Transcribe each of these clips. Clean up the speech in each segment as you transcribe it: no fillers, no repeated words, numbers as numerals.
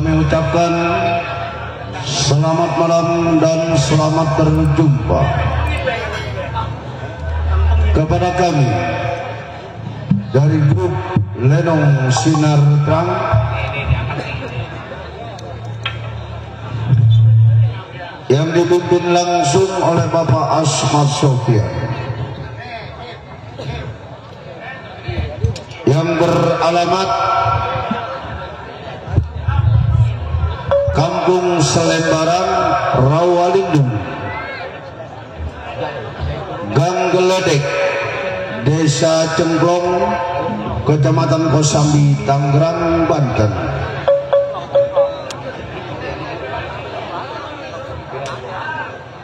kami ucapkan selamat malam dan selamat berjumpa kepada kami dari grup Lenong Sinar Terang yang dipimpin langsung oleh Bapak Asmad Sofyan yang beralamat Kampung Selembaran, Rawalindung, Gang Geledek, Desa Cemplong, Kecamatan Kosambi, Tangerang, Banten.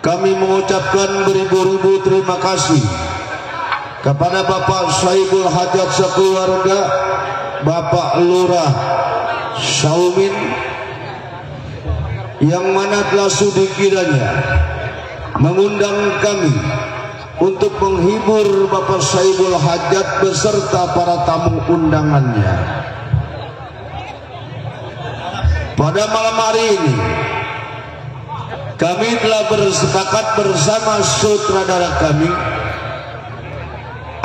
Kami mengucapkan beribu-ribu terima kasih kepada Bapak Saibul Hajat sekeluarga, Bapak Lurah Saumin, yang mana telah sudi kiranya mengundang kami untuk menghibur Bapak Saibul Hajat beserta para tamu undangannya. Pada malam hari ini kami telah bersepakat bersama sutradara kami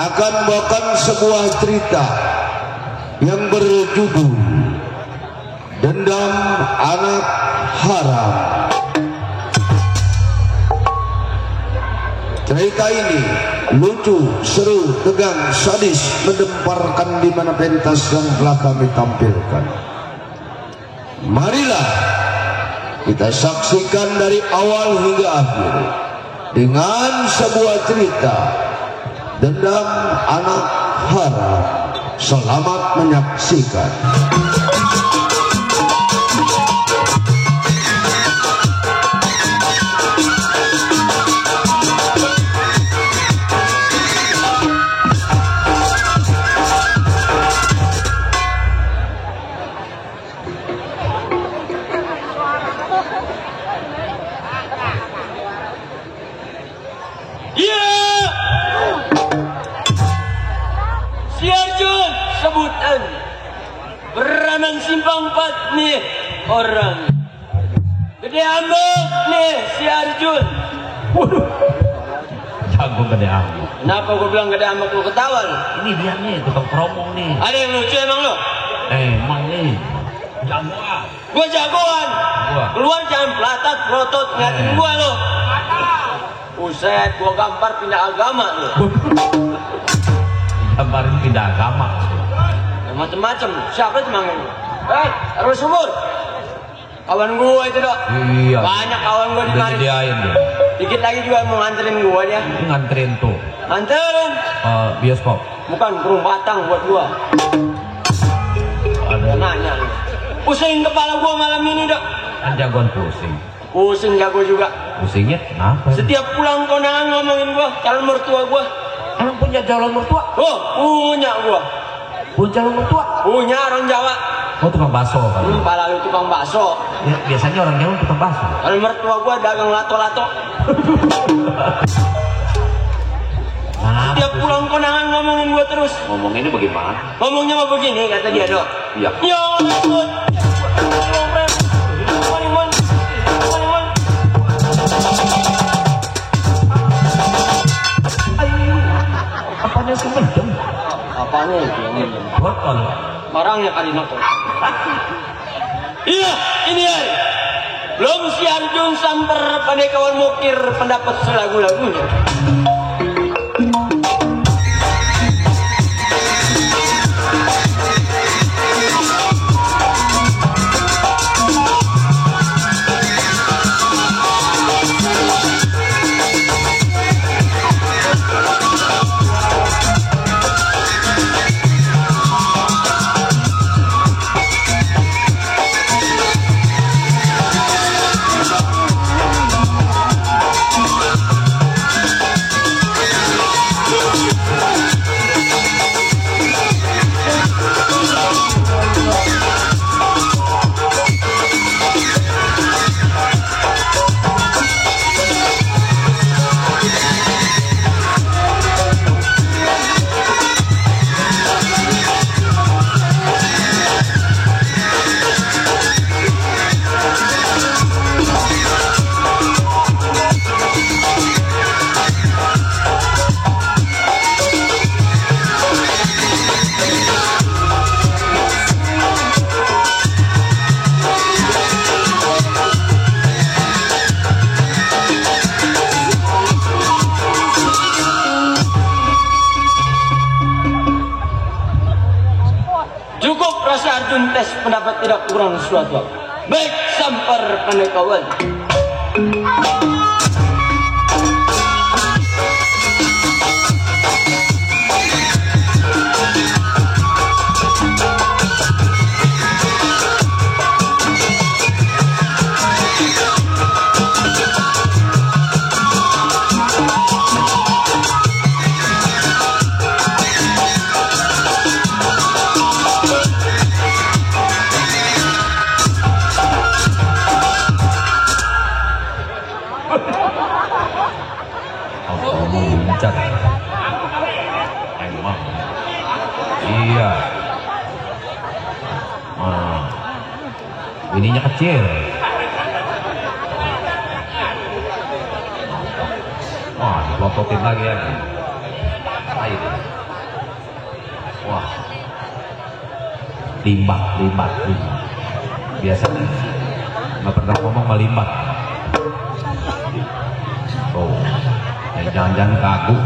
akan membawakan sebuah cerita yang berjudul Dendam Anak Haram. Cerita ini lucu, seru, tegang, sadis, mendemparkan di mana pentas yang telah kami tampilkan. Marilah kita saksikan dari awal hingga akhir dengan sebuah cerita Dendam Anak Haram. Selamat menyaksikan. Beranang simpang 4 nih orang gede ambek nih si Arjun. Waduh, jago gede ambek. Kenapa gue bilang gede ambek lu ketawa lu? Ini dia nih tukang promo nih. Ada yang lucu emang lu? Emang nih jagoan. Gue jagoan. Keluar jangan pelatat protot ngatain gue lu. Buset, gue gambar pindah agama lu. Gambarin pindah agama. Macem-macem, siapa itu manggil? Harus subur. Kawan gua itu dok. Iya. Banyak kawan gua di mari. Dikit lagi juga mau nganterin gua dia. Nganterin tuh. Nganterin? Bioskop. Bukan, burung batang buat gua. Ada. Nanya. Pusing kepala gua malam ini dok. Kan jagoan pusing. Pusing jago juga. Pusingnya kenapa? Setiap pulang kondangan ngomongin gua, calon mertua gua. Emang punya calon mertua? Oh, punya gua. Punya calon mertua? Punya orang Jawa. Oh, tukang bakso kan? Pala lu tukang bakso. Ya, biasanya orang Jawa tukang bakso. Kalau mertua gua dagang lato-lato. Setiap pulang kondangan ngomongin gua terus. Ngomonginnya bagaimana? Ngomongnya mah begini kata dia dok. Iya. Ya ampun. Apanya semedem? Apanya itu yang ini? Botol. Orangnya kali nonton. Iya, ini ya. Belum si Arjun samper pada kawan mukir pendapat selagu-lagunya. sependapat tidak kurang sesuatu. Baik, sampar pandai kawan. Emang iya. Ininya kecil. Wah, dipelototin lagi ya. Ayo. Wah, limbat. Biasanya nggak pernah ngomong melimbat. Oh, jangan-jangan kagum.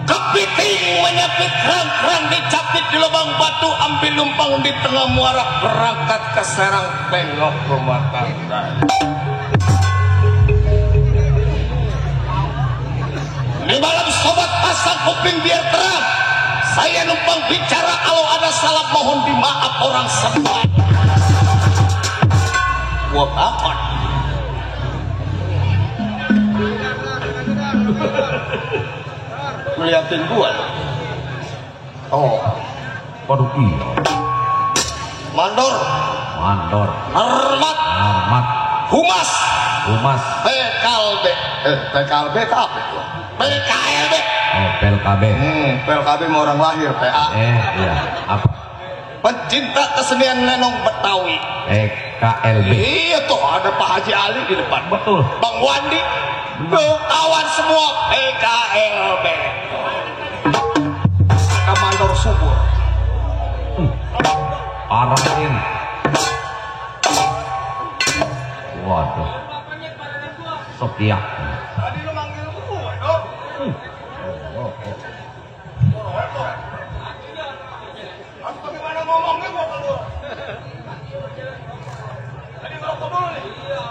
Kepiting menyapit kerang-kerang dicapit di lubang batu, ambil lumpang di tengah muara, berangkat ke Serang, tengok rumah tangga. Di malam sobat pasang kuping biar terang, saya numpang bicara, kalau ada salah mohon dimaaf orang semua. Gua bakon. Ngeliatin gua loh. Oh, Waduh, iya. mandor, hormat, humas, PKLB, PKLB itu apa itu? PKLB. Oh, PLKB. PLKB mau orang lahir, PA. Iya, apa? Pencinta kesenian lenong Betawi. KLB. Iya tuh, ada Pak Haji Ali di depan. Betul. Bang Wandi. Tuh, kawan semua PKLB. Kamandor subur. Arahin. Waduh. Setia. Tadi lu manggil gua, dong. Bagaimana ngomongnya gua keluar. Tadi ngerokok dulu nih. Iya.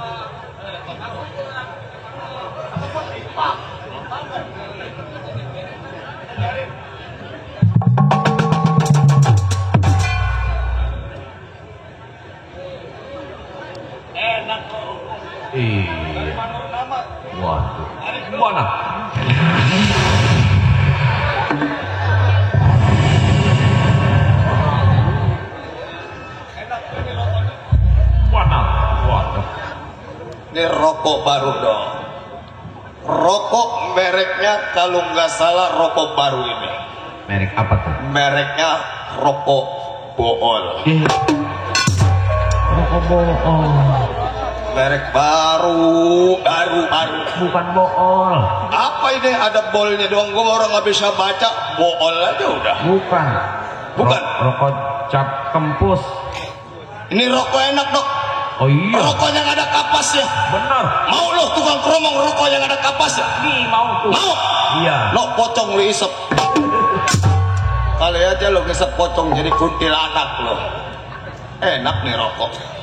Enak kok. Iya. Waduh. Mana? Waduh. Ini rokok baru dong. Rokok mereknya kalau nggak salah rokok baru ini. Merek apa tuh? Mereknya rokok bool. Rokok bool. Merek baru. Bukan bool. Apa ini ada bolnya doang? Gue orang nggak bisa baca. Bool aja udah. Bukan. Rokok cap kempus. Ini rokok enak dok. Oh iya. Rokoknya nggak ada kapasnya. Benar. Mau lo tukang keromong rokok yang ada kapasnya? Nih mau tuh. Mau? Iya. Lo pocong lo isep. Kali aja lo ngisep pocong jadi kuntilanak lo. Enak nih rokok.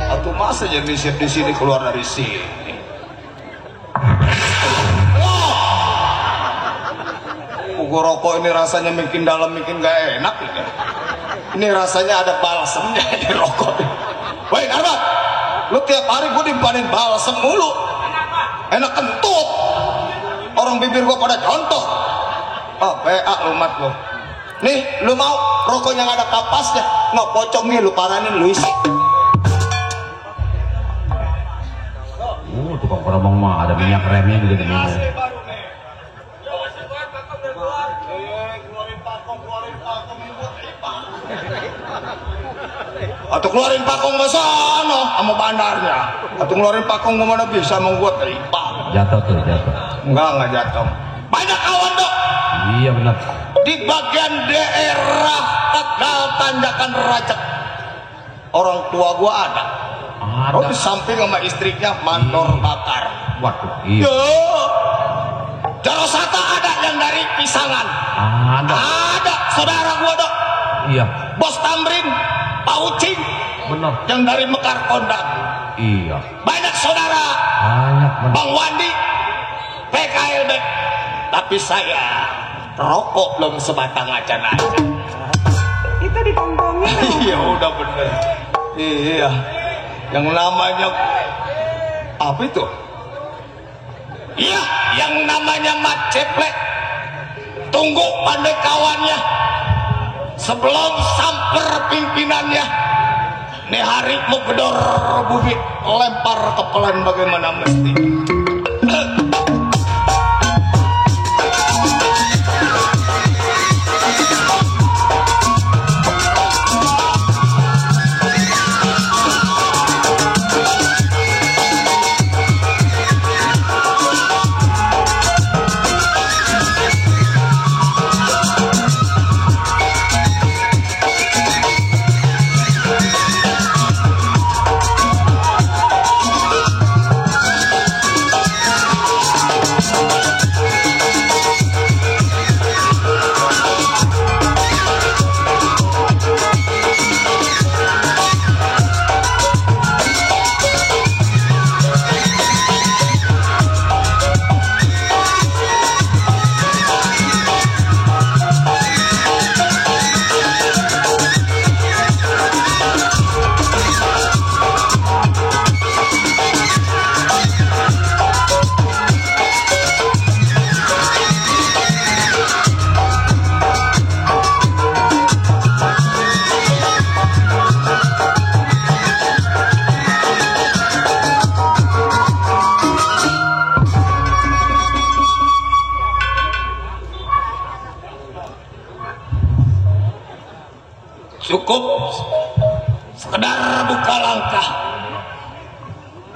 Atau masa jadi di sini keluar dari sini. Gua rokok ini rasanya makin dalam makin gak enak ini. Ini rasanya ada balsemnya di rokok. Woi Arbat, lu tiap hari gua dimpanin balsem mulu. Enak kentut. Orang bibir gua pada contoh. Oh, PA lu mat lu. Nih, lu mau rokok yang ada kapasnya? Nggak pocong nih, lu paranin lu isi. Tukang keromong mah ada minyak remnya juga di minyak. Atau keluarin pakong ke sana sama bandarnya. Atau keluarin pakong ke mana bisa membuat riba. Jatuh tuh, jatuh. Enggak jatuh. Banyak Iya benar. Di bagian daerah Tegal Tanjakan Rajak, orang tua gua ada. Oh, di samping sama istrinya mandor bakar. Waduh, iya. Yo, Jarosata ada yang dari Pisangan. Ada saudara gua dok. Iya. Bos Tamrin, Pak Ucing. Benar. Yang dari Mekar Kondang. Iya. Banyak saudara. Banyak benar. Bang Wandi, PKLB. Tapi saya rokok belum sebatang aja. Itu ditongtongin. Iya udah bener. Iya. Yang namanya apa itu? Iya, yang namanya Mat Ceplek. Tunggu pandai kawannya. Sebelum samper pimpinannya. Nih hari mau gedor bubit, lempar kepelan bagaimana mesti. Cukup sekedar buka langkah.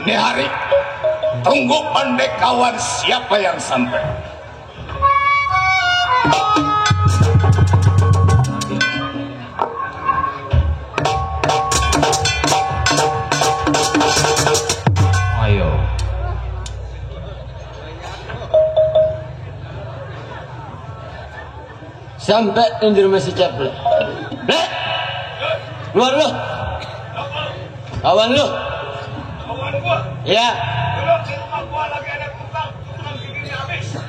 Ini hari tunggu pandai kawan siapa yang sampai. Ayo. Sampai indir masih Ceplek. Blek. Keluar lu. Kawan lu. Kawan gua. Iya. Gua lagi ada tukang giginya habis.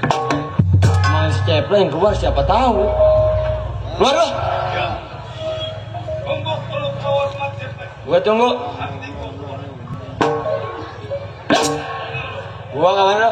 Mas Ceplek yang keluar siapa tahu. Keluar lu. Ya. Tunggu kalau kawan mati. Gua tunggu. Gua kawan lu.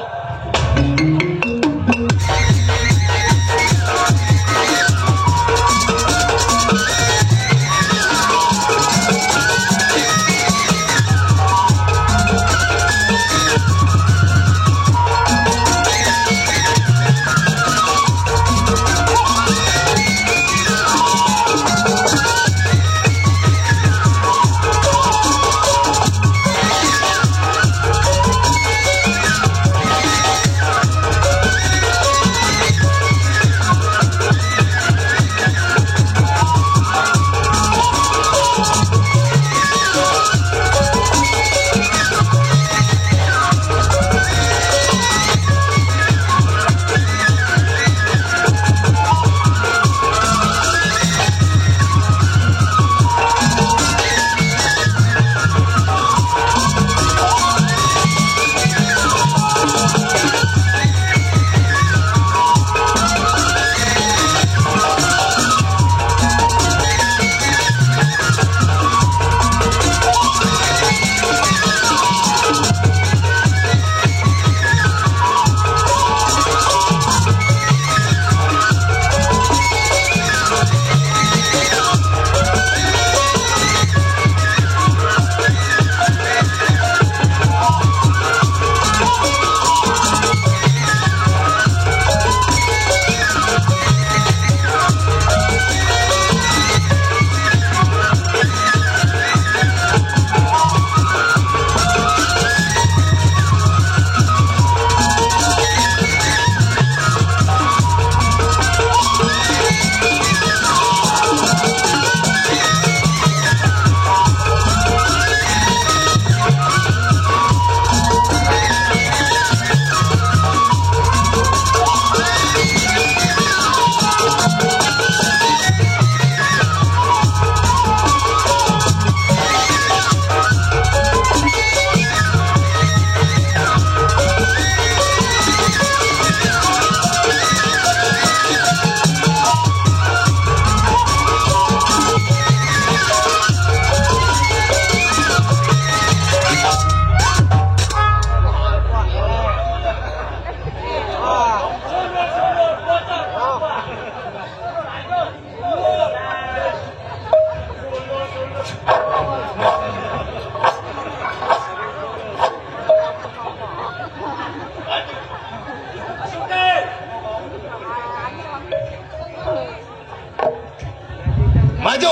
Maju.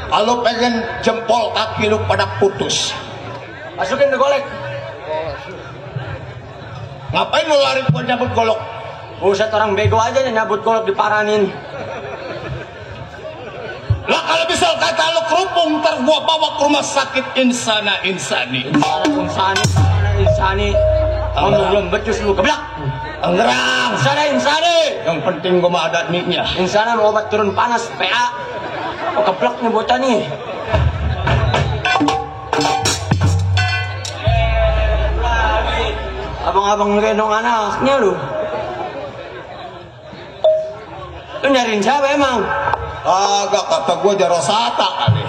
Kalau pengen jempol kaki lu pada putus. Masukin ke golek. Ngapain lu lari buat nyabut golok? Buset, orang bego aja nyabut golok diparanin. Lah kalau misal kata lu kerupung, ntar gua bawa ke rumah sakit insani. Insani. Ngomong belum becus lu keblak. Tangerang. Insani. Yang penting gua mah ada niknya. Insani mau obat turun panas, PA. Oh, keblak nih bocah nih. Abang-abang gendong anaknya lu. Lu nyariin siapa emang? Agak kata gua jarosata kali.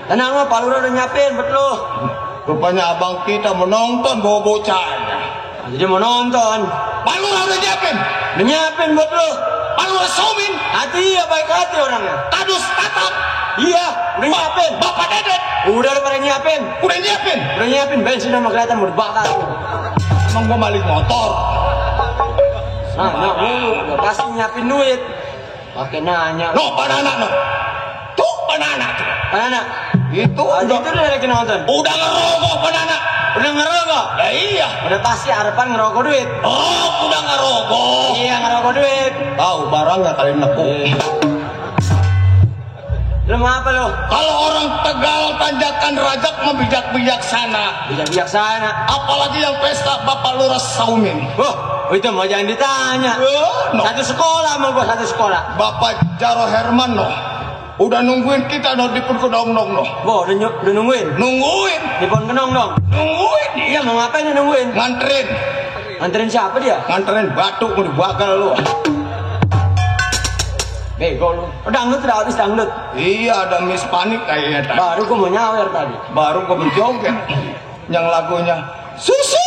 Tenang lo, Pak Lura udah nyiapin buat lu. Rupanya abang kita menonton bawa bocahnya. Jadi mau nonton. Pak Lura udah nyiapin. Udah nyiapin buat lu. Pak Lura Somin. Hati ya, baik hati orangnya. Kadus tatap. Iya, udah nyiapin. Bapak Dedet. Udah pada nyiapin. Udah nyiapin. Udah nyiapin, bensin sama kelihatan mau dibakar. Emang gua maling motor. Nanya dulu, udah pasti nyiapin duit. Pakai nanya. No, banana no. Tuh banana tuh. Mana? Itu Itu udah udah lagi nonton. udah ngerokok banana. Udah ngerokok? Ya iya. Udah pasti harapan ngerokok duit. Oh, udah ngerokok. Iya, ngerokok duit. Tahu barangnya kali nekuk. Lu mau apa lu? Kalau orang Tegal tanjakan rajak mah bijak-bijaksana. Bijaksana. Apalagi yang pesta Bapak Lurah Saumin. Wah, itu mau jangan ditanya. No. Satu sekolah sama gua, satu sekolah. Bapak Jaro Herman no. Udah nungguin kita no di pun kedong no. Wah, udah nungguin. Nungguin. Di pohon kenong dong. Nungguin. Iya, mau ngapain dia nungguin? Nganterin. Nganterin siapa dia? Nganterin batu mau dibakar lu. Bego lu. Dangdut udah habis dangdut. Iya, ada Miss Panik kayaknya tadi. Baru gua mau nyawer tadi. Baru gua berjoget. Yang lagunya Susu.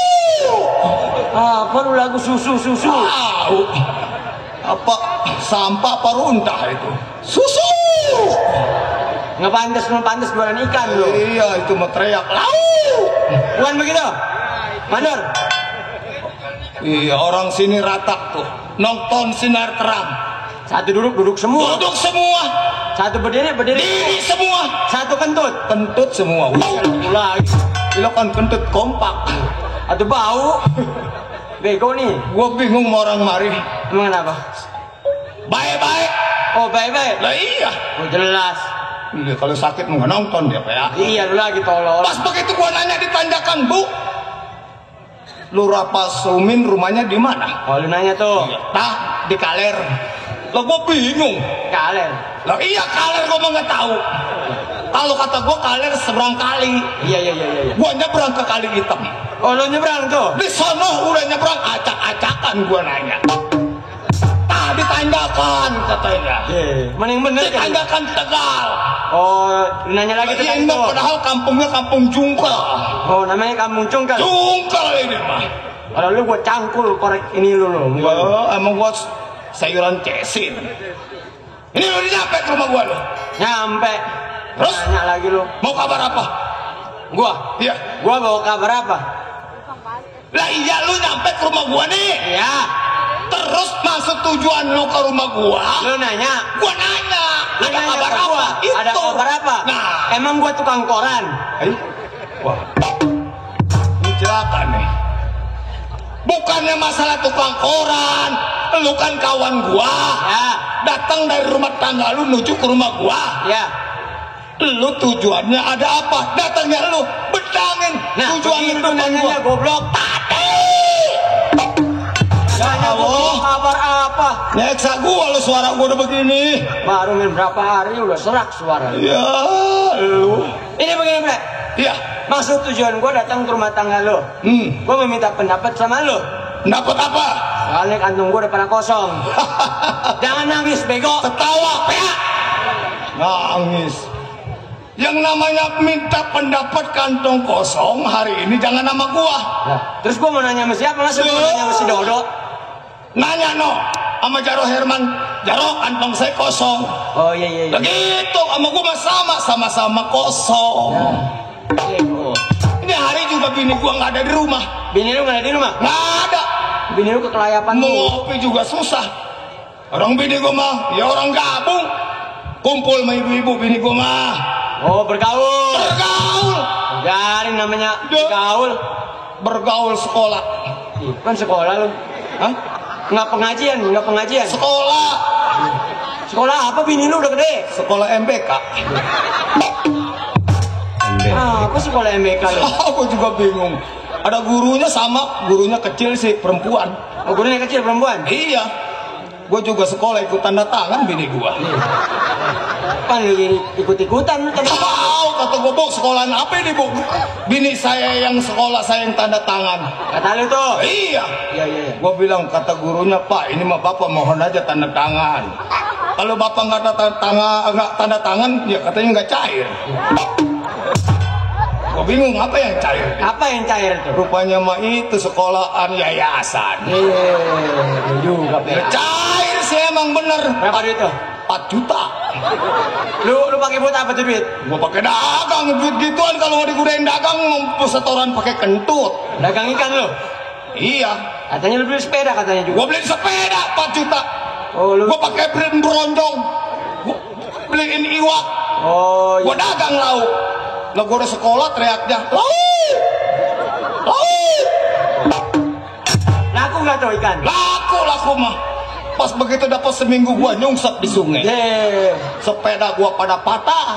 Apa lu lagu susu? Tahu. Apa sampah apa runtah itu? Susu. Ngepantes jualan ikan lu. Iya, itu mau teriak lau. Bukan begitu? Mandor. Iya, orang sini rata tuh. Nonton sinar terang. Satu duduk semua. Duduk semua. Satu berdiri. Diri semua. Satu kentut. Kentut semua. Satu lagi. Lo kan kentut kompak. Atau bau. Bego nih. Gua bingung sama orang mari. Emang kenapa? Baik-baik. Oh, baik-baik. Lah iya. Oh, jelas. Iya, kalau sakit mau nonton dia, Pak ya. Iya, lu lagi tolol. Pas begitu gua nanya di tanjakan, Bu. Lurah Pasumin rumahnya di mana? Oh, lu nanya tuh. Tah, di Kaler. Lah gua bingung. Kaler. Lah iya Kaler gua mah nggak tahu. Kalau kata gua Kaler seberang kali. Iya. Gua nyebrang ke Kali Hitam. Oh, lu nyebrang tuh. Di sono udah nyebrang acak-acakan gua nanya. Tah ditanjakan katanya. Mana yang bener kan? Ditanjakan Tegal. Oh, lu nanya lagi tuh. Ini mah padahal kampungnya kampung Jungkel. Oh, namanya kampung Cungkal. Jungkel ini mah. Kalau lu gua cangkul korek ini lu. Emang gua sayuran cesin. Ini lu nyampe ke rumah gua lu. Nyampe. Terus? Nanya lagi lu. Mau kabar apa? Gua. Iya. Gua bawa kabar apa? Lah iya lu nyampe ke rumah gua nih. Iya. Terus maksud tujuan lu ke rumah gua? Lu nanya. Gua nanya. Lu Ada nanya kabar ke apa? gua. Itu. Ada kabar apa? Nah. Emang gua tukang koran. Wah. Ini celaka nih. Bukannya masalah tukang koran. Lu kan kawan gua. Ya. Datang dari rumah tangga lu menuju ke rumah gua. Ya. Lu tujuannya ada apa? Datangnya lu bedangin. Nah, tujuan lu begitu depan nanyanya gua. goblok. Nanya gua Allah. kabar apa? Nyeksa gua lu suara gua udah begini. Baru main berapa hari udah serak suara. Ya lu. Ini begini, Bre. Iya. Maksud tujuan gua datang ke rumah tangga lo. Gua meminta pendapat sama lo. Dapat apa? Soalnya kantung gua udah pada kosong. Jangan nangis, bego. Ketawa, ya. Nangis. Yang namanya minta pendapat kantong kosong hari ini jangan nama gua. Nah, terus gua mau nanya sama siapa? Masa gua nanya sama si Dodo? Nanya no sama Jaro Herman. Jaro kantong saya kosong. Oh iya. Begitu sama gua mah sama-sama kosong. Bego. Ini hari juga bini gua nggak ada di rumah. Bini lu nggak ada di rumah? Nggak ada. Bini lu kekelayapan Mau lu. ngopi juga susah. Orang bini gua mah ya orang gabung. kumpul sama ibu-ibu bini gua mah. Oh, bergaul. Bergaul. Garing namanya bergaul. Bergaul sekolah. Kan sekolah lu. Hah? Nggak pengajian. Sekolah. Sekolah apa bini lu udah gede? Sekolah MBK. Apa sekolah MBK lu? Aku juga bingung. Ada gurunya sama, gurunya kecil sih, perempuan. Oh, gurunya kecil perempuan? Iya. Gue juga sekolah ikut tanda tangan bini gua. Kan lu ikut-ikutan lu tanda tangan. Tahu kata gue, Bu, sekolahan apa ini, Bu? Bini saya yang sekolah, saya yang tanda tangan. Kata lu tuh. Iya. Iya. Gue bilang, kata gurunya, Pak, ini mah Bapak mohon aja tanda tangan. Kalau Bapak nggak tanda tangan, ya katanya nggak cair. Gue bingung apa yang cair. Apa yang cair tuh? Rupanya mah itu sekolahan yayasan. Juga Ya, cair sih emang bener. Berapa duit tuh? 4 juta. Lu pakai buat apa tuh duit? Gue pakai dagang, duit gituan kalau mau digunain dagang mau setoran pakai kentut. Dagang ikan lu? Iya. Katanya lu beli sepeda katanya juga. Gue beli sepeda 4 juta. Oh, lu. Gue pakai brand bronjong. Gue beliin iwak. Oh, Gue dagang lauk. Lah gue udah sekolah teriaknya, lauk. Laku nggak tuh ikan? Laku mah. Pas begitu dapat seminggu gue nyungsep di sungai. Sepeda gue pada patah,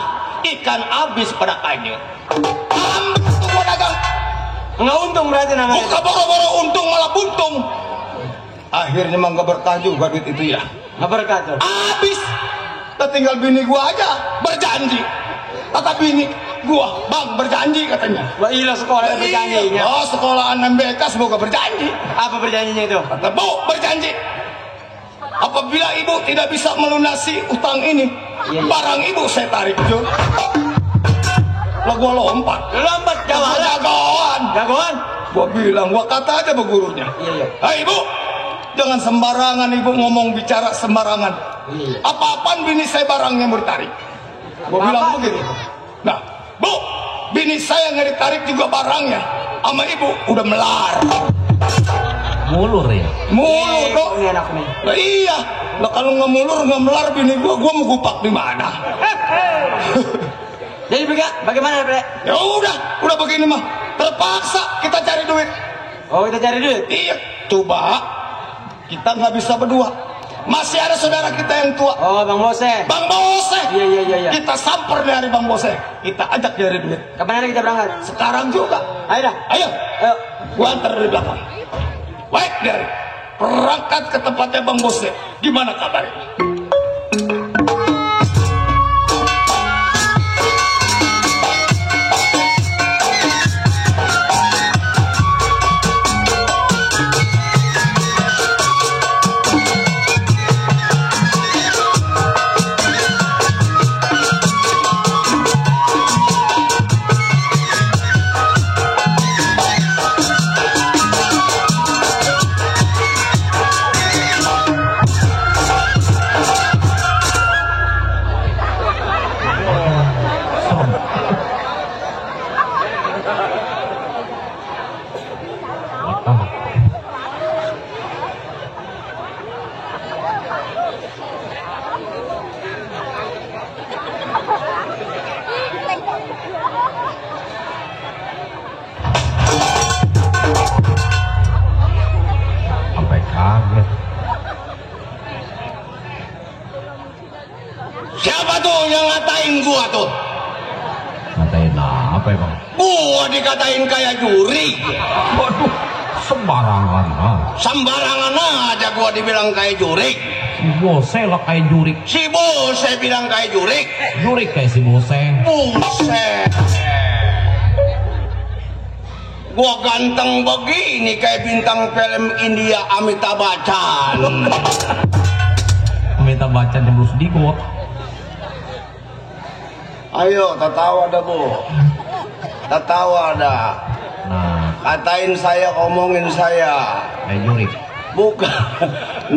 ikan habis pada kanyut. Itu gue dagang. Nggak untung berarti namanya. Bukan boro-boro untung malah buntung. Akhirnya mah nggak berkah juga duit itu ya. Nggak berkah tuh. Habis. Tinggal bini gue aja berjanji. Kata bini gua, Bang, berjanji katanya. Wah, iya sekolah berjanjinya. Oh, sekolahan MBK semoga berjanji. Apa berjanjinya itu? Kata, Bu, berjanji. Apabila ibu tidak bisa melunasi utang ini, barang ibu saya tarik, Jun. Lah gua lompat. Lompat jagoan. Gua bilang, gua kata aja sama gurunya. Iya. Hai, Ibu, jangan sembarangan ibu ngomong bicara sembarangan. Iya. Apa-apaan bini saya barangnya mau ditarik. Gua bilang begitu. Nah, Bu, bini saya nggak ditarik juga barangnya. Sama ibu udah melar. Mulur ya? Mulur kok. Ini enak nih. Nah, iya. Lah kalau nggak mulur nggak melar bini gua mau gupak di mana? Jadi bagaimana, Bre? Ya udah begini mah. Terpaksa kita cari duit. Oh, kita cari duit. Iya, coba kita nggak bisa berdua. Masih ada saudara kita yang tua. Oh, Bang Bose. Bang Bose. Iya. Kita samper dari Bang Bose. Kita ajak dari duit. Kapan hari kita berangkat? Sekarang juga. Ayo dah. Ayo. Gua antar dari belakang. Baik, dari berangkat ke tempatnya Bang Bose. Gimana kabarnya? Siapa tuh yang ngatain gua tuh? Ngatain apa ya, Bang? Gua dikatain kayak juri. Waduh, sembarangan. Sembarangan aja gua dibilang kayak juri. Si Bose lah kayak jurik. Si Bose bilang kayak juri. Jurik kayak si Bose. Buset. Gua ganteng begini kayak bintang film India Amitabh Bachchan. Minta baca di Bruce Digot. Ayo, tertawa dah, Bu. Tertawa dah. Nah, Katain saya, ngomongin saya. kayak jurik. Bukan.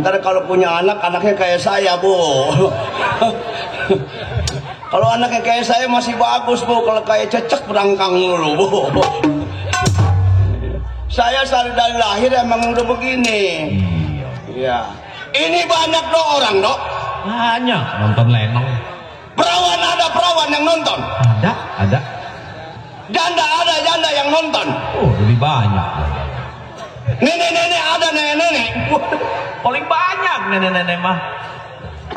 Ntar kalau punya anak, anaknya kayak saya, Bu. Kalau anaknya kayak saya masih bagus, Bu. Kalau kayak cecek berangkang dulu, Bu. Saya dari lahir emang udah begini. Iya. Iya. Ini banyak dong orang, dok. Banyak nonton Lenong. ada perawan yang nonton? Ada. Janda ada janda yang nonton? Oh, lebih banyak. Nenek-nenek ada nenek-nenek? Paling banyak nenek-nenek mah.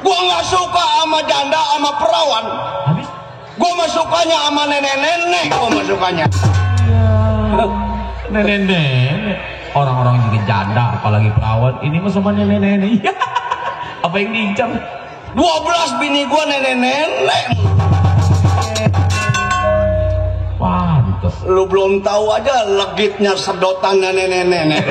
Gua nggak suka sama janda sama perawan. Habis? Gua mah sukanya sama nenek-nenek. Gua mah sukanya. Nenek-nenek. Orang-orang juga janda, apalagi perawan. Ini mah sama nenek-nenek. Apa yang diincar? 12 bini gua nenek-nenek. Wah, betul. Lu belum tahu aja legitnya sedotan nenek-nenek.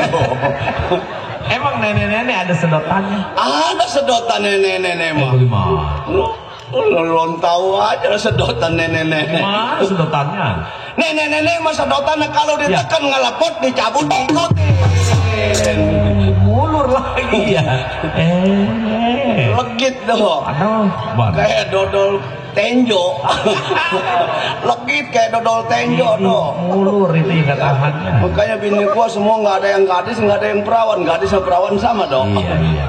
Emang nenek-nenek ada sedotannya? Ada sedotan nenek-nenek mah. Bagaimana? Lu belum tahu aja sedotan nenek-nenek. Mana sedotannya? Nenek-nenek mah sedotannya kalau ditekan ngelepot dicabut diikutin. Mulur lagi ya. Legit dong. Aduh, Kayak dodol tenjo. Legit kayak dodol tenjo dong. mulur itu yang gak tahannya. Makanya bini gua semua nggak ada yang gadis, nggak ada yang perawan. Gadis sama perawan sama dong. Iya.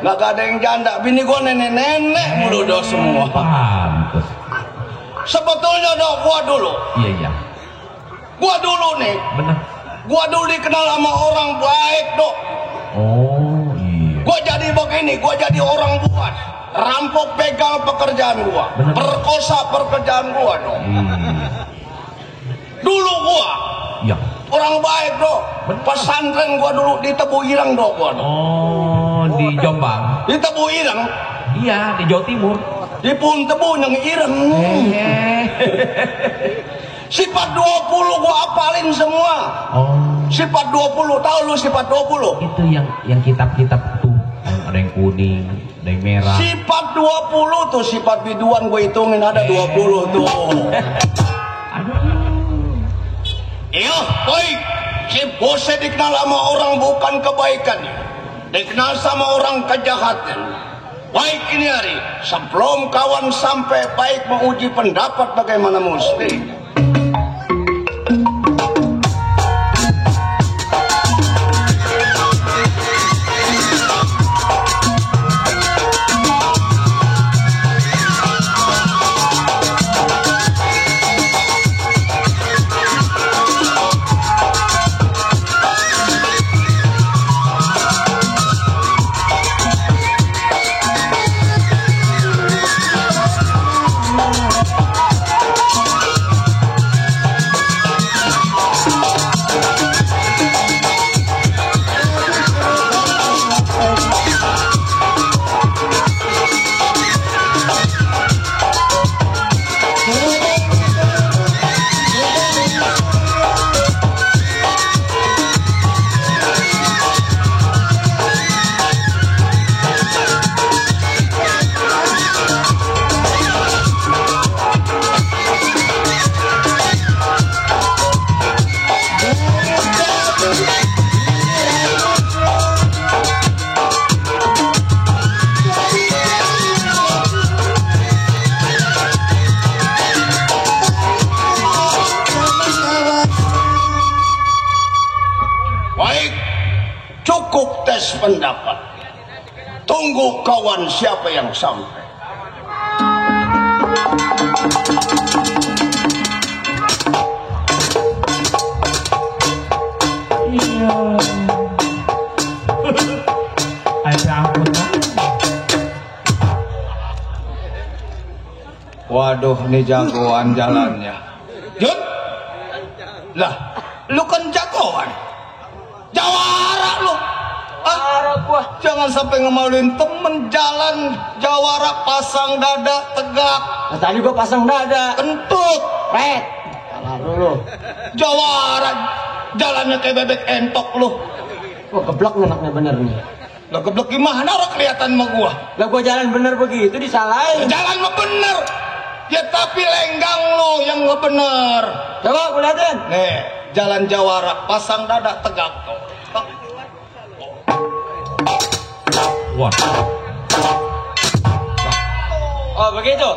Nggak ada yang janda. Bini gua nenek-nenek mulu dong semua. Paham tuh. Sebetulnya dong gua dulu. Iya. Gua dulu nih. Benar. Gua dulu dikenal sama orang baik dong. Oh iya. Gua jadi begini, gua jadi orang buat. Rampok begal pekerjaan gua. Bener. Perkosa pekerjaan gua dong. Dulu gua Ya. orang baik dong. Pesantren gua dulu di Tebu Ireng dong gua dong. Oh, di Jombang. Di Tebu Ireng, Iya, di Jawa Timur. di Pun Tebu yang Ireng. Sifat 20 gua apalin semua. Oh, Sifat 20, tahu lu sifat 20? itu yang kitab-kitab tuh. Ada yang kuning, ada yang merah. Sifat 20 tuh sifat biduan gue hitungin ada 20 tuh. Iya, baik. Si bosnya dikenal sama orang bukan kebaikan, dikenal sama orang kejahatan. Baik ini hari, sebelum kawan sampai baik menguji pendapat bagaimana mesti. Cukup tes pendapat. Tunggu kawan siapa yang sampai. Iya. Ada ampun. Waduh, ini jagoan jalannya. Jun, lah, lu kan jagoan. Jawara lu. Gua jangan sampai ngemaluin temen jalan jawara pasang dada tegak. Nah, tadi gua pasang dada. Kentut. Red. Salah dulu. Jawara jalannya kayak bebek entok lu. Gua geblok anaknya bener nih. Lah geblek gimana orang kelihatan sama gua? Lah gua jalan bener begitu disalahin. Jalan mah bener. Ya tapi lenggang lo yang nggak bener. Coba gua liatin. Nih, jalan jawara pasang dada tegak tuh. Wah. Oh begitu.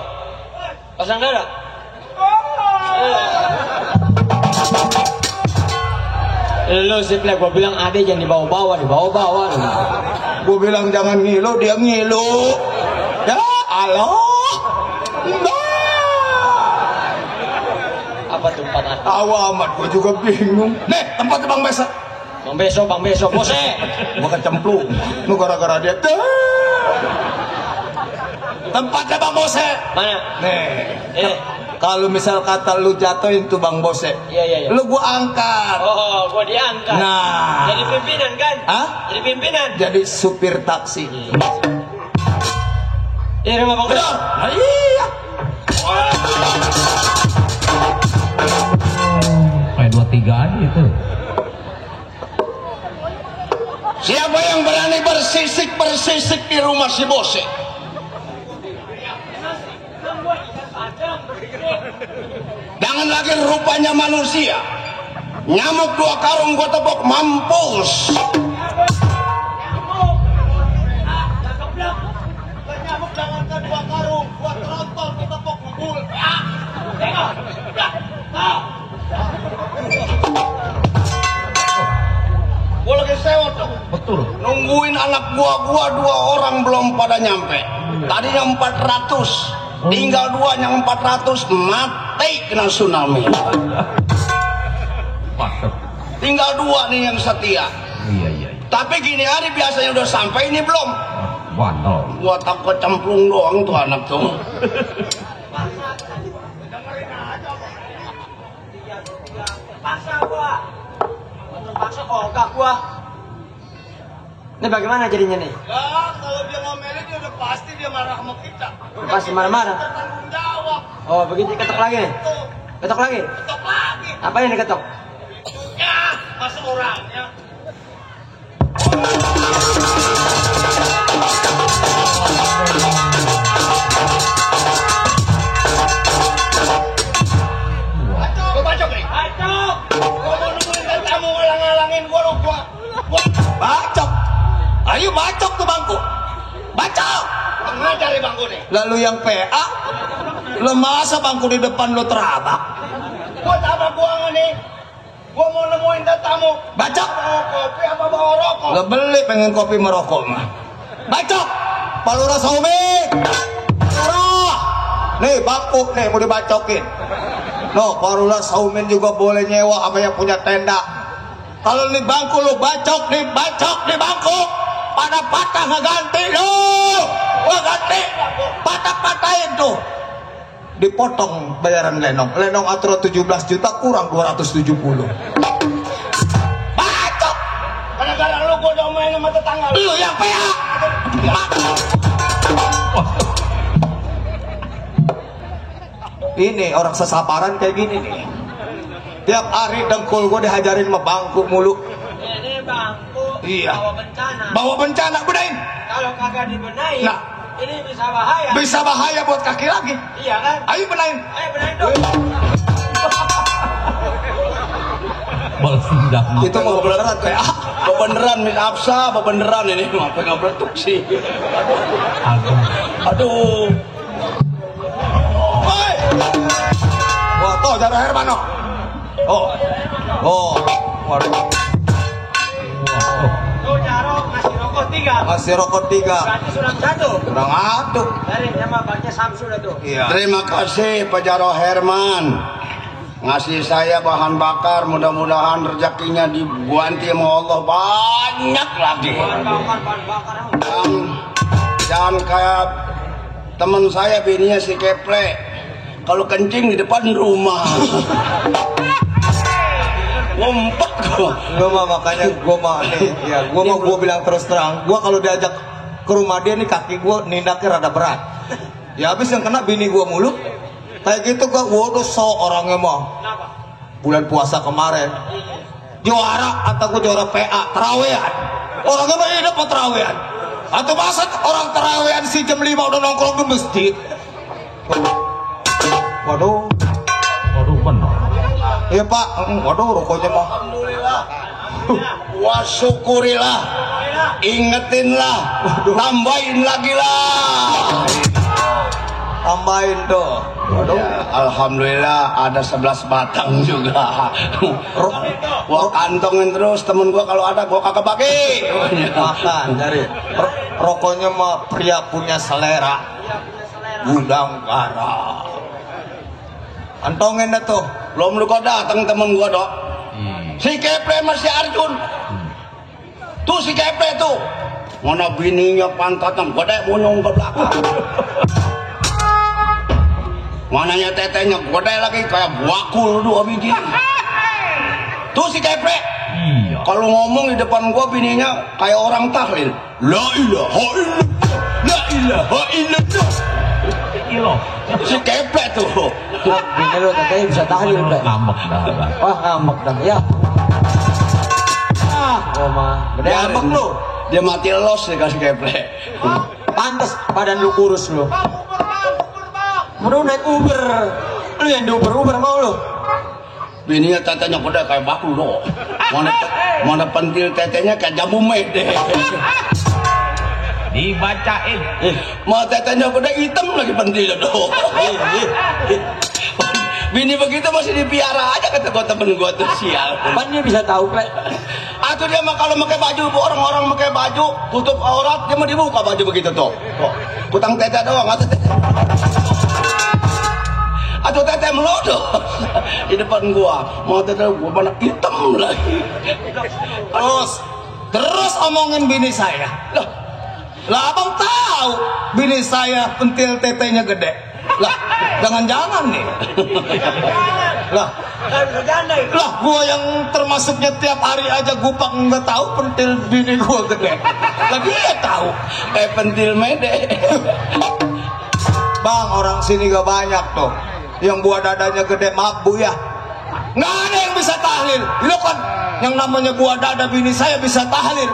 Pasang dada. Lu sih gua bilang ade jangan dibawa-bawa, dibawa-bawa. Gua bilang jangan ngilu, dia ngilu. Ya Allah. Apa tuh 400? Tahu amat, gua juga bingung. Nih, tempatnya Bang Besa. Bang Beso, bose. Gua kecemplung. Lu gara-gara dia. Tempatnya Bang Bose. Mana? Nih. Kalau misal kata lu jatuhin tuh Bang Bose. Iya. Lu gua angkat. Oh, gua diangkat. Nah. Jadi pimpinan kan? Hah? Jadi pimpinan. Jadi supir taksi. Ini rumah Bang Beso. Nah, iya. Kayak 2-3 aja itu. Siapa yang berani bersisik di rumah si Bose? Jangan lagi rupanya manusia. Nyamuk 2 karung gua tepok mampus. Nyamuk jangankan 2 karung, gua tronton ditepok ngebul. Gua lagi sewot dong. Betul. Nungguin anak gua 2 orang belum pada nyampe. Tadinya 400, tinggal 2 yang 400 mati kena tsunami. Mantap. Tinggal 2 nih yang setia. Iya. Tapi gini hari biasanya udah sampai, ini belum. Wandol. Gua takut cemplung doang tuh anak tuh. Paksa ogah gua. Ini bagaimana jadinya nih? Ya, kalau dia ngomelin dia udah pasti dia marah sama kita. Pasti marah-marah. Tanggung jawab. Oh, begitu ketok lagi nih. Ketok lagi. Ketok lagi. Apa yang diketok? Ya, masa orangnya. Bacok nih. Bacok. Gua mau nungguin tamu ngalang-ngalangin gua. Bacok. Ayo bacok tuh bangku. Bacok. Mana cari bangku nih? Lalu yang PA. Lu masa bangku di depan lu terabak? Buat apa gua nih? Gua mau nemuin tamu. Bacok. Bawa kopi apa bawa rokok? Lu beli pengen kopi merokok mah. Bacok. Palura Saumi. Palura. Nih bangku nih mau dibacokin. No, Palura Saumin juga boleh nyewa apa yang punya tenda. Kalau nih bangku lu bacok nih bangku. Pada patah ngeganti lu. Gua ganti. Patah-patahin tuh. Dipotong bayaran Lenong aturan 17 juta kurang 270. Bacok. Gara-gara lu gua udah main sama tetangga lu yang PA. Ini orang sesaparan kayak gini nih. Tiap hari dengkul gua dihajarin sama bangku mulu. Ini bangku. Iya. Bawa bencana. Bawa bencana, benain. Kalau kagak dibenain, Nah. ini bisa bahaya. Bisa bahaya buat kaki lagi. Iya kan? Ayo benain. Ayo benain dong. Balas dendam. Itu mau beneran PA. Beneran Miss Absa, beneran ini apa nggak meletup sih. Aduh. Woi. Wah, toh Jaro Hermano. Waduh. Tuh Jaro ngasih rokok 3. Masih rokok 3. Berarti sudah 1. Kurang aduk. Dari nama baknya Samsu dah tuh. Iya. Terima kasih Pak Jaro Herman. Ngasih saya bahan bakar, mudah-mudahan rezekinya diganti sama Allah banyak lagi. Bahan bakar. Jangan kayak teman saya bininya si Keple. Kalau kencing di depan rumah. Ngumpet gua. Gua mah makanya gua mah nih, ya gua bilang terus terang, gua kalau diajak ke rumah dia nih kaki gua nindaknya rada berat. Ya habis yang kena bini gua mulu. Kayak gitu gua waduh so orangnya mah. Bulan puasa kemarin juara atau gua juara PA terawehan. Orangnya mah hidup terawehan. Atau masa orang terawehan si jam 5 udah nongkrong di masjid. Waduh benar. iya Pak, waduh rokoknya mah. Alhamdulillah. Wah syukurilah. Ingetinlah. Tambahin lagi lah. Tambahin tuh. Waduh. Ya, alhamdulillah ada 11 batang juga. Gua kantongin terus temen gua kalau ada gua kagak bagi. Makan dari rokoknya mah pria punya selera. Gudang garam. Antongin dah tuh. Belum lu kau datang temen gua dok. Si Kepre masih Arjun. Tuh si Kepre tuh. Mana bininya pantatnya gede munyung ke belakang. Mananya tetenya gede lagi kayak buakul dua biji. Tuh si Kepre. Iya. Kalau ngomong di depan gua bininya kayak orang tahlil. La ilaha illallah. La ilaha illallah. Ilo. Si Kepre tuh. Bini lu katanya bisa tahlil, Bre. Ngambek dah. Wah, ngambek dah. Ya. Oh, mah. Gede ngambek lu. Dia mati los ya kasih Kepre. Pantes badan lu kurus lu. Mau naik Uber. Lu yang di Uber mau lu. Bininya tetenya gede kayak bakul doh. Mana pentil tetenya kayak jamu mede. Dibacain. Mau tetenya gede hitam lagi pentilnya doh. Bini begitu masih dipiara aja kata gua temen gua tuh sial. Pan dia bisa tahu, Bre. Atau dia mah kalau pakai baju, orang-orang pakai baju tutup aurat, dia mau dibuka baju begitu tuh. Kutang tete doang, atau tete melodoh di depan gua. Mau tete gua mana hitam lagi. Terus omongin bini saya. Lah abang tahu bini saya pentil tetenya gede. Lah jangan-jangan nih. Lah gua yang termasuknya tiap hari aja gupak nggak tahu pentil bini gua gede. Lah dia tahu kayak pentil mede. Bang, orang sini gak banyak tuh yang buah dadanya gede, maaf bu ya. Nggak ada yang bisa tahlil. Lo kan yang namanya buah dada bini saya bisa tahlil.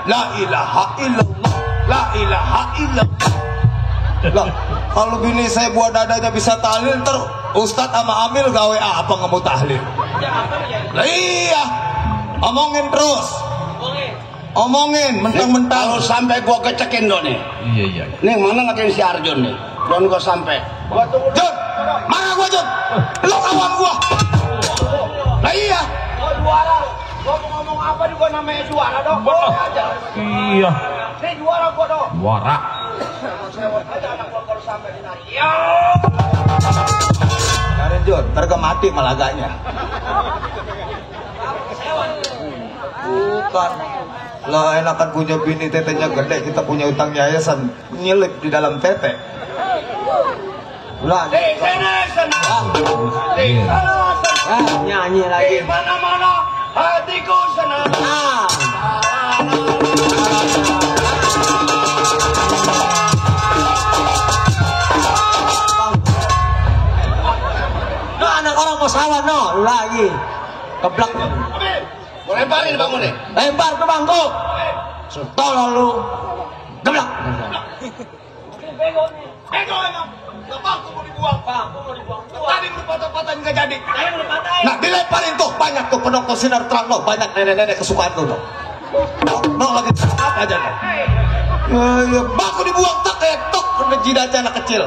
La ilaha illallah. La ilaha illallah. Lah, kalau bini saya buah dadanya bisa tahlil, terus Ustadz sama Amil gawe apa nggak mau tahlil? Lah iya, omongin terus. Omongin, mentang-mentang. Kalau sampai gua kecekin do nih. Iya. Nih mana ngatain si Arjun nih? Don gua sampai. Jun, mana gua Jun? Lo kawan gua. Lah iya. Gua juara. Gua mau ngomong apa juga namanya juara dong. Boleh aja. Iya. Nih juara gua dong. Juara. Sewot aja anak gua kalau sampai dinari. Ya. Karen Jun, terga mati malaganya. Bukan. Lah enakan punya bini tetenya gede, kita punya utang yayasan nyelip di dalam tete. Lah, Nyanyi lagi. di mana-mana hatiku senang. No, anak orang mau salah no, lu lagi. Keblak. Mau lemparin bangun nih. Lempar ke bangku. Tolong lu. Geblak. Bego emang. Bangku mau dibuang. Tadi berpatah-patah nggak jadi. Nah dilemparin tuh banyak tuh penokok sinar terang lo, banyak nenek-nenek kesukaan lo. No lagi apa aja no. Bangku dibuang tak kayak tok kena jidat anak kecil.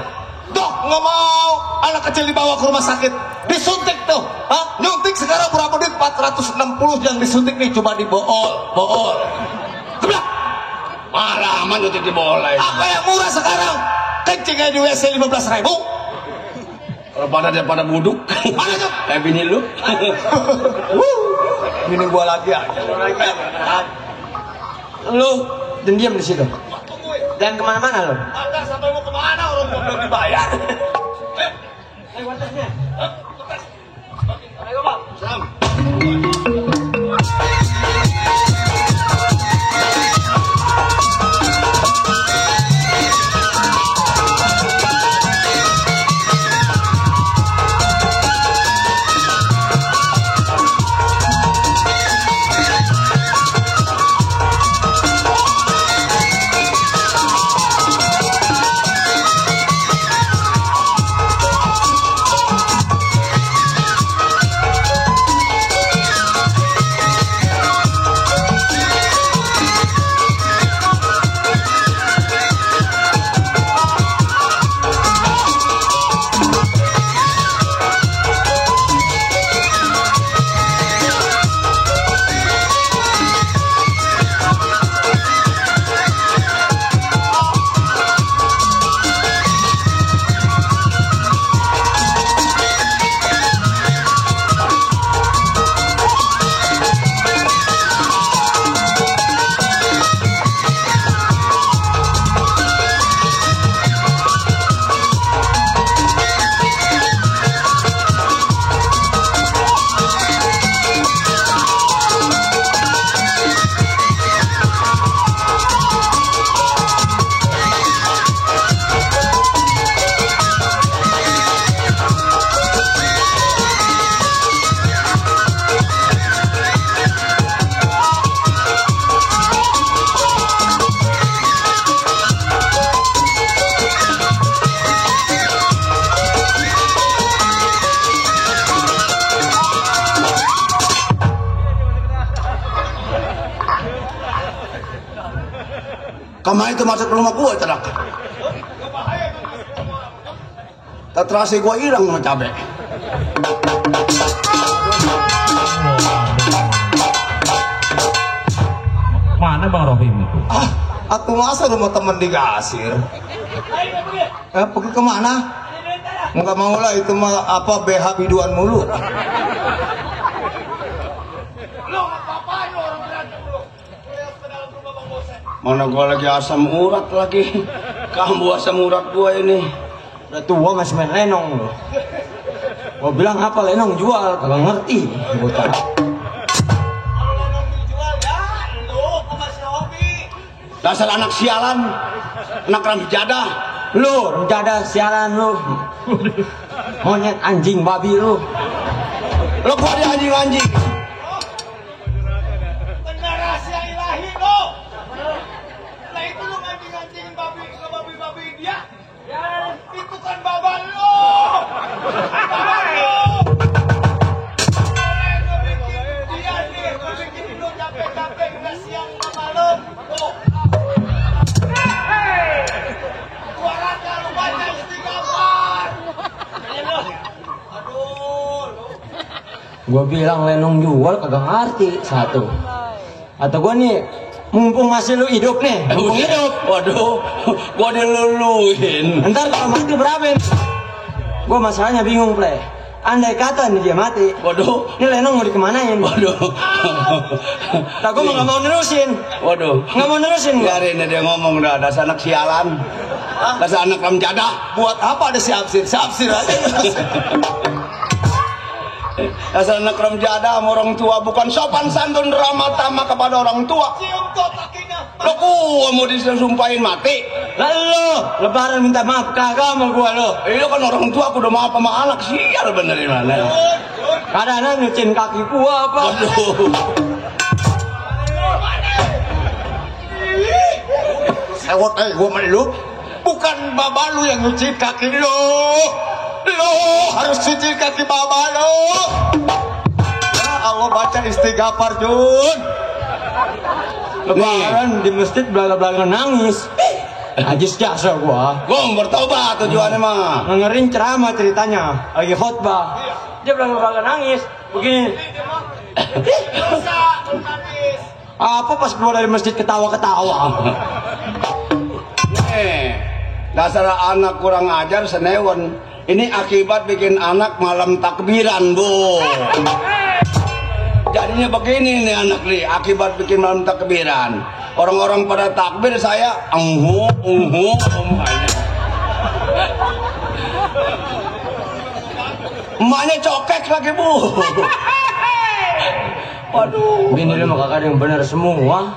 Dok nggak mau anak kecil dibawa ke rumah sakit, disuntik tuh. Nyuntik sekarang berapa duit? 460 yang disuntik nih, coba dibool. Keblak. Marah aman nyuntik dibool. Apa yang murah sekarang? Kencingnya di WC 15.000. Kalau pada buduk. Mana tuh? Kayak bini lu. Bini gua lagi aja. Lu dan diam di situ. Jangan kemana-mana lu. Anda sampai mau kemana? Orang gua belum dibayar. Ayo waternya. Ayo bang. Salam. Kamai itu masuk ke rumah gua cedak. Tak terasa gua hilang sama cabe. Mana Bang Rohim itu? Aku masa rumah temen di Gasir. Pergi kemana? Enggak mau lah, itu mah apa BH biduan mulu. Mana gua lagi asam urat lagi. Kamu asam urat gua ini. Udah tua masih main lenong lo. Gua bilang apa lenong jual, kagak ngerti. Bocah. Dasar anak sialan, anak ramjadah. Lu, renjada sialan lu. Monyet anjing babi lu. Lo gua ada anjing-anjing. Benar rahasia ilahi lo. Nah itu lo nganjing-nganjingin babi dia. Ya, itu kan baba lo. Baba lo. Dia nih, bikin lo capek-capek udah siang sama lo. Tuh. Suara lu baca istighfar. Aduh, lo. Gua bilang lenong jual kagak ngerti satu. Atau gua nih mumpung masih lu hidup nih, mumpung hidup. Waduh, gua diluluhin. Ntar kalau mati berapa? Gua masalahnya bingung, Play. Andai kata nih dia mati, Waduh, ini lenong mau dikemanain? waduh. Nah, gua nggak mau nerusin. Waduh. Nggak mau nerusin gua. Biarin dia ngomong dah, dasar anak sialan. Dasar anak ramjadah. Buat apa ada siapsir? Siapsir aja. Dasar anak ramjadah sama orang tua, bukan sopan santun ramah tamah kepada orang tua. Cium tuh kakinya. Lo gua mau disumpahin mati. Lalu lebaran minta maaf kagak sama gua lo. Lo kan orang tua, aku udah maaf sama anak. Sial benerin mana. Kadang-kadang nyuciin kaki gua apa? Waduh. Sewot gua meluk. Bukan baba lu yang nyuci kaki lo. Lo harus cuci kaki baba lo. Ya Allah, baca istighfar Jun. Lebaran di masjid belaga-belaga nangis. Najis jasa gua. Gua bertobat tujuannya mah. Dengerin ceramah ceritanya, lagi khotbah. Dia belaga-belaga nangis. Begini. Apa pas keluar dari masjid ketawa-ketawa? Dasar anak kurang ajar senewan. Ini akibat bikin anak malam takbiran, Bu. Jadinya begini nih anak nih, akibat bikin malam takbiran. Orang-orang pada takbir, saya emaknya cokek lagi, Bu. Waduh. Bini lu mah kagak ada yang benar semua.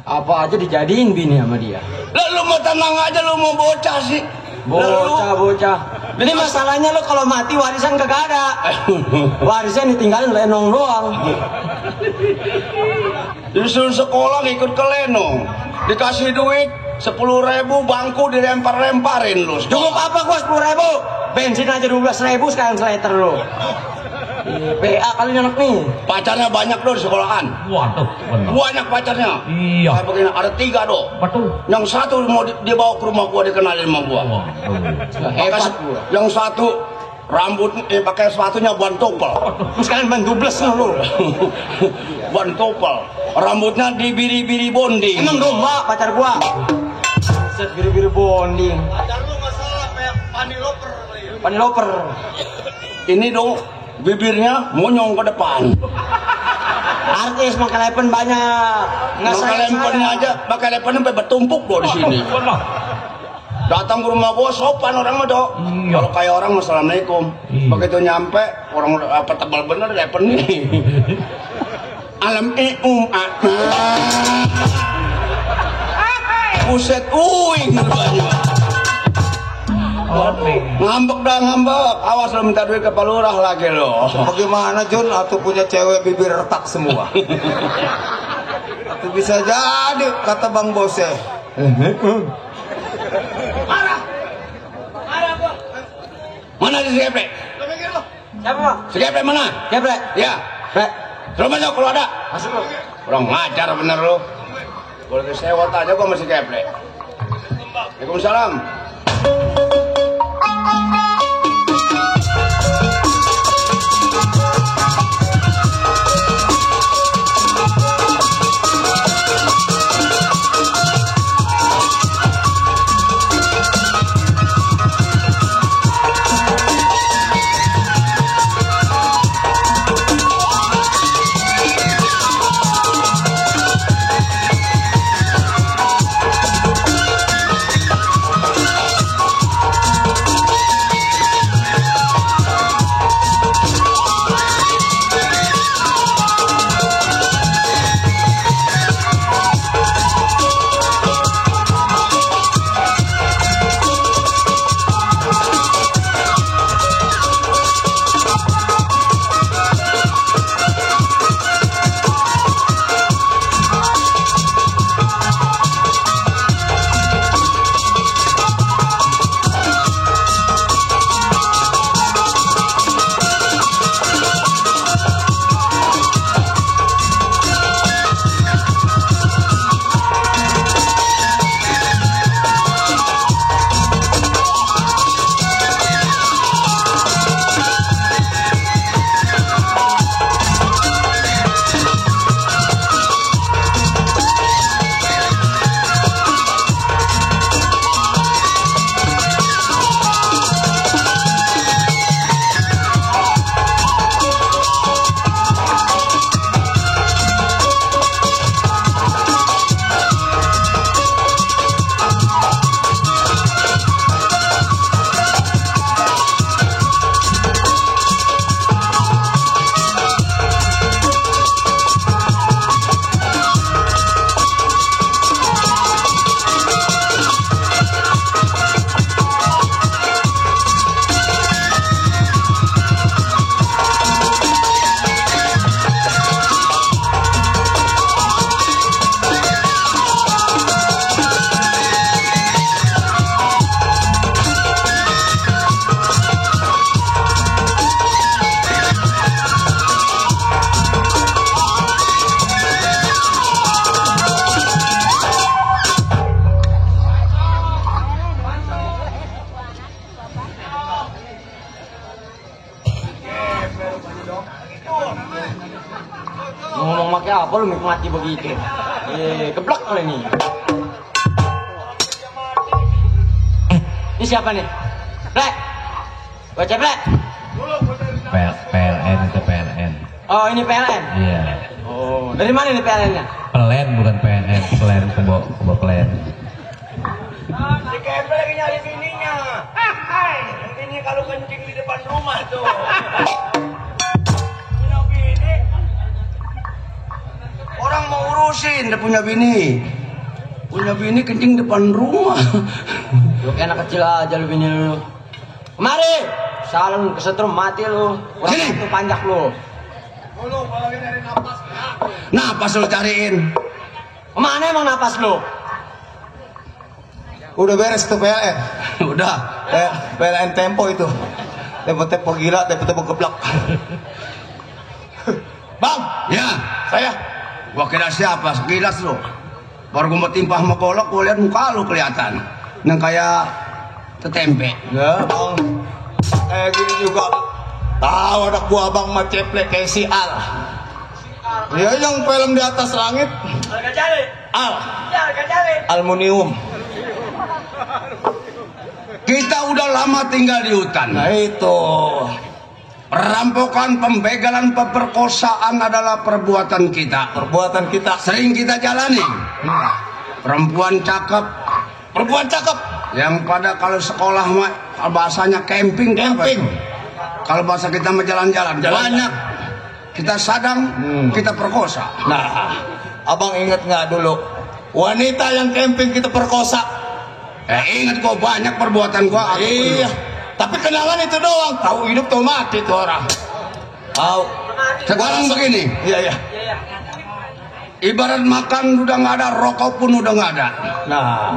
Apa aja dijadiin bini sama dia. Lalu mau tenang aja, lu mau bocah sih. Bocah. Jadi masalahnya lo kalau mati warisan kagak ada. Warisan ditinggalin lenong doang. Disuruh sekolah ngikut ke lenong. Dikasih duit 10.000, bangku dilempar-lemparin lu. Cukup apa gua 10.000? Bensin aja 12.000 sekarang seliter lo. PA kali anak nih. Pacarnya banyak do di sekolahan. Waduh, benar. Banyak pacarnya. Iya. Kayak begini, ada 3 do. Betul. Yang satu mau dia bawa ke rumah gua, dikenalin sama gua. Waduh. Hebat gua. Yang satu rambut pakai sepatunya ban topel. Terus kalian ban dubles lo. Ban topel. Rambutnya dibiri-biri bonding. Emang domba pacar gua. Set biru-biru bonding. Pacar lu masalah kayak paniloper kali ya. Paniloper. Ini dong bibirnya monyong ke depan. Artis pakai lepen banyak. Nggak Pakai sayang lempennya saya. aja, pakai lempennya sampai bertumpuk loh di sini. Datang ke rumah gua sopan orang mah dok. Iya. Kalau kayak orang assalamualaikum. Iya. Begitu nyampe orang apa tebal bener lepen nih. Alam Buset uing banyak. Ngambek dah ngambek. Awas lo minta duit ke Pak Lurah lagi lo. Bagaimana Jun? Atau punya cewek bibir retak semua. Itu bisa jadi kata Bang Bose. Marah gua. Mana si Geprek? Lu mikir lu. Siapa Pak? Si Geprek mana? Ya Bre. Ya. Bre. Suruh masuk kalau ada. Masuk lo. Kurang ngajar bener lo. Boleh disewot aja gua masih keplek. Waalaikumsalam. Ngomong pakai apa lu mati begitu? Keblak kali ini. Ini siapa nih? Plek. Baca plek. PLN itu PLN. Oh, ini PLN. Iya. Oh, dari mana nih PLN-nya? Pelen bukan PNN, pelen kebo pelen. Si Kepe lagi nyari bininya. Ini kalau kencing di depan rumah tuh. Punya bini. Orang mau urusin, dia punya bini. Punya bini kencing depan rumah. Lu kayak anak kecil aja lu bini lu. Kemari. Salam kesetrum mati lu. Kurang Sini. itu panjak lu. Dulu kalau lagi nyari napas. Napas lu cariin. Kemana emang napas lu? Udah beres tuh PLN. Udah. PLN Tempo itu. Tempo gila, tempo geblak. Bang, Ya, saya. gua kira siapa? Sekilas lu. Baru gua mau timpah sama kolok, gua lihat muka lu kelihatan. Yang kayak tetempe. Ya, Bang. Gini juga. Tahu anak buah Bang mah ceplek kayak si Al. Ya yang film di atas langit. Harga cari. Al. Ya, harga cari. Aluminium. Kita udah lama tinggal di hutan. Nah itu. Perampokan, pembegalan, pemerkosaan adalah perbuatan kita. Perbuatan kita. Sering kita jalani. Perempuan cakep, Perempuan cakep. yang pada kalau sekolah mah kalau bahasanya camping. Camping. Kalau bahasa kita mah jalan-jalan. Banyak. Kita sadang, kita perkosa. Nah, abang ingat nggak dulu wanita yang camping kita perkosa? Ingat kok banyak perbuatan gua. Iya. Tapi kenangan itu doang. Tahu hidup tuh mati tuh orang. Tahu. Sekarang begini, Iya iya. ibarat makan udah nggak ada, rokok pun udah nggak ada. Nah,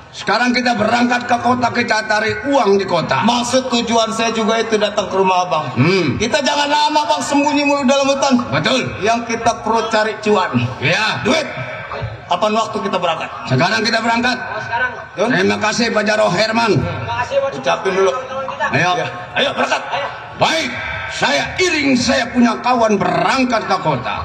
Sekarang kita berangkat ke kota, kita cari uang di kota. maksud tujuan saya juga itu datang ke rumah abang. Kita Kita jangan lama bang sembunyi mulu dalam hutan. betul. Yang kita perlu cari cuan. Ya, Duit. Kapan waktu kita berangkat? Sekarang kita berangkat. Sekarang. Yun. Terima kasih Pak Jaro Herman. Terima kasih buat Ucapin dulu. teman-teman kita. Ayo. Ayo berangkat. Baik, saya iring saya punya kawan berangkat ke kota.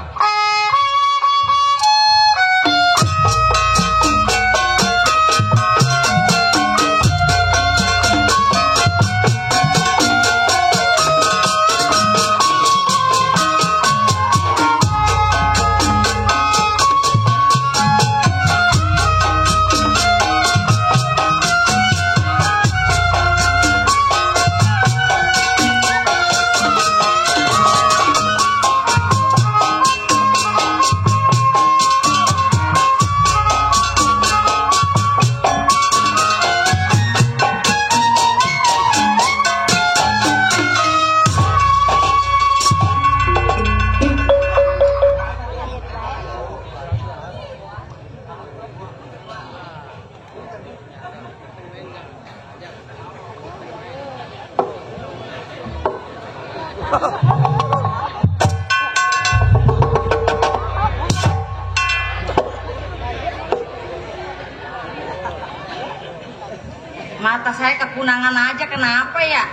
Mata saya kekunangan aja, kenapa ya?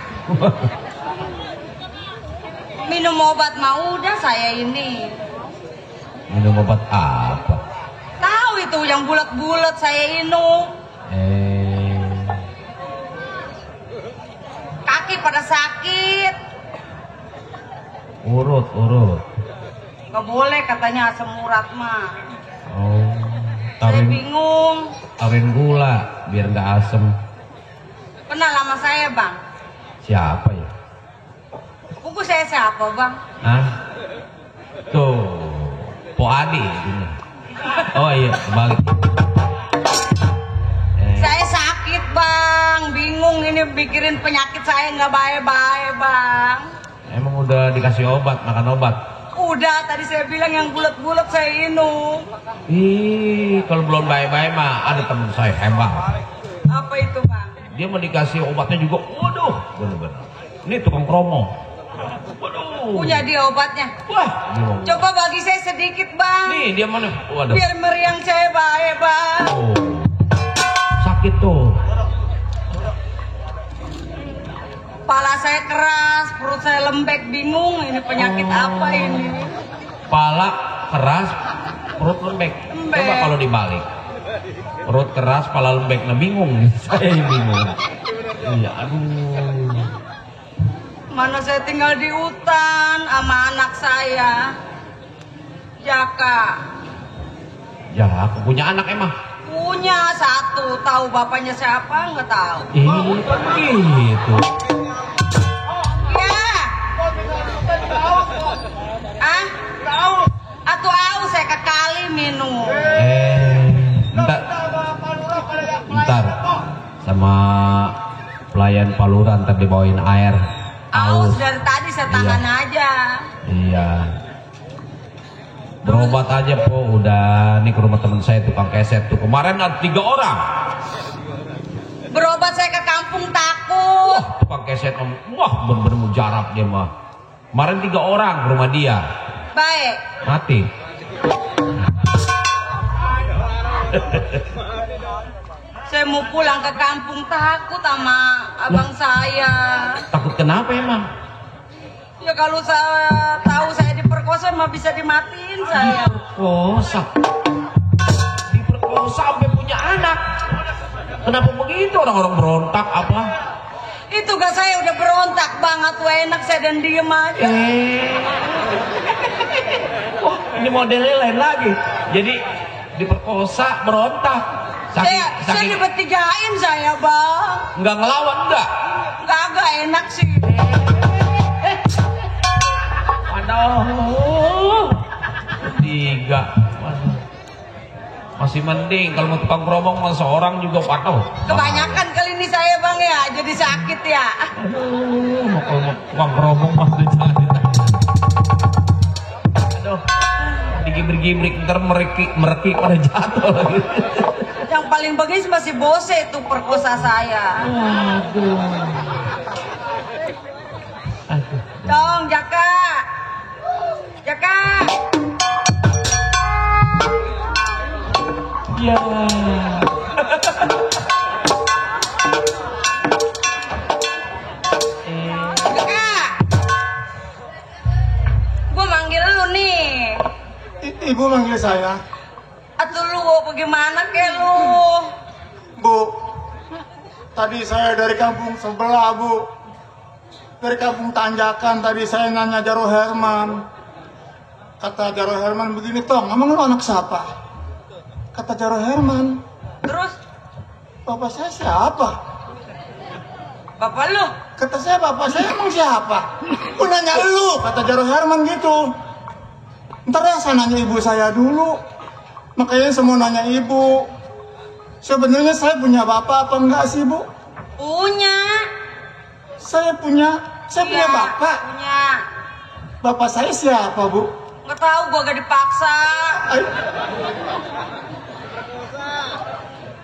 Minum obat mah udah saya ini. Minum obat apa? Tahu itu yang bulat-bulat saya minum. Kaki pada sakit. Urut. Gak boleh katanya asam urat mah. Oh, Saya taruhin bingung. gula biar nggak asem. Kenal sama saya bang. Siapa ya? Buku saya siapa bang? Hah? Tuh, Po Adi ini. Oh iya, balik. Saya sakit bang, bingung ini pikirin penyakit saya nggak baik-baik bang. Emang udah dikasih obat, makan obat? Udah, tadi saya bilang yang bulat-bulat saya minum. Ih, kalau belum baik-baik mah ada temen saya hebat. Apa itu bang? Dia mau dikasih obatnya juga, waduh, bener-bener. Ini tukang kromo. Waduh. Punya dia obatnya. Wah, dia mau- Coba bagi saya sedikit bang. Nih dia mana? Waduh. Biar meriang saya baik bang. Oh. Sakit tuh. Kepala saya keras, perut saya lembek, bingung ini penyakit apa ini. Kepala keras, perut lembek. Lembek. Coba kalau dibalik. Perut keras, kepala lembek. Nah bingung. Saya yang bingung. Iya, aduh. Mana saya tinggal di hutan sama anak saya. Jaka. Ya, aku punya anak emang. Punya satu, tahu bapaknya siapa? Nggak tahu. Gitu. Ya. Ah? Atau aus saya ke kali minum. Ntar sama pelayan Palura ntar dibawain air. Aus dari tadi saya tahan aja. Iya. Berobat aja po, udah nih ke rumah teman saya tukang keset tuh kemarin ada 3 orang. Berobat saya ke kampung takut. Wah tukang keset om, wah bener-bener mujarab dia mah. Kemarin 3 orang ke rumah dia, Baik. mati. Saya mau pulang ke kampung takut sama abang saya. Takut kenapa emang? Ya kalau saya tahu saya diperkosa mah bisa dimatiin saya. Diperkosa sampai punya anak. Kenapa begitu orang-orang berontak apa? Itu gak saya udah berontak banget, wah enak saya dan diem aja. Wah ini modelnya lain lagi. Jadi diperkosa berontak. Saya dibertigain saya bang. Nggak ngelawan enggak? Kagak enak sih. Aduh, 3. Waduh. Masih mending kalau mau tukang keromong mah seorang juga waduh. Kebanyakan kali ini saya bang ya, jadi sakit ya. Aduh, mau kalau mau tukang keromong mah jangan ditanya. Aduh, digibrik-gibrik ntar mereki pada jatuh lagi. Yang paling bagus masih Bose tuh perkosa saya. Aduh. Dong, Jaka. Jaka. Ya. Kak, gua manggil lu nih. Ibu manggil saya. Atuh lu bagaimana ke lu? Bu, tadi saya dari kampung sebelah, Bu. Dari kampung Tanjakan tadi saya nanya Jaro Herman. Kata Jaro Herman begini, Tong, emang lu anak siapa? Kata Jaro Herman, Terus bapak saya siapa? bapak lu? Kata saya, bapak saya emang siapa? Gua nanya lu, kata Jaro Herman gitu. Ntar ya saya nanya ibu saya dulu. Makanya saya mau nanya ibu. Sebenarnya saya punya bapak apa enggak sih, Bu? Punya. Saya punya Iya, bapak. Punya. Bapak saya siapa, Bu? Nggak tahu, gua gak dipaksa. Ay,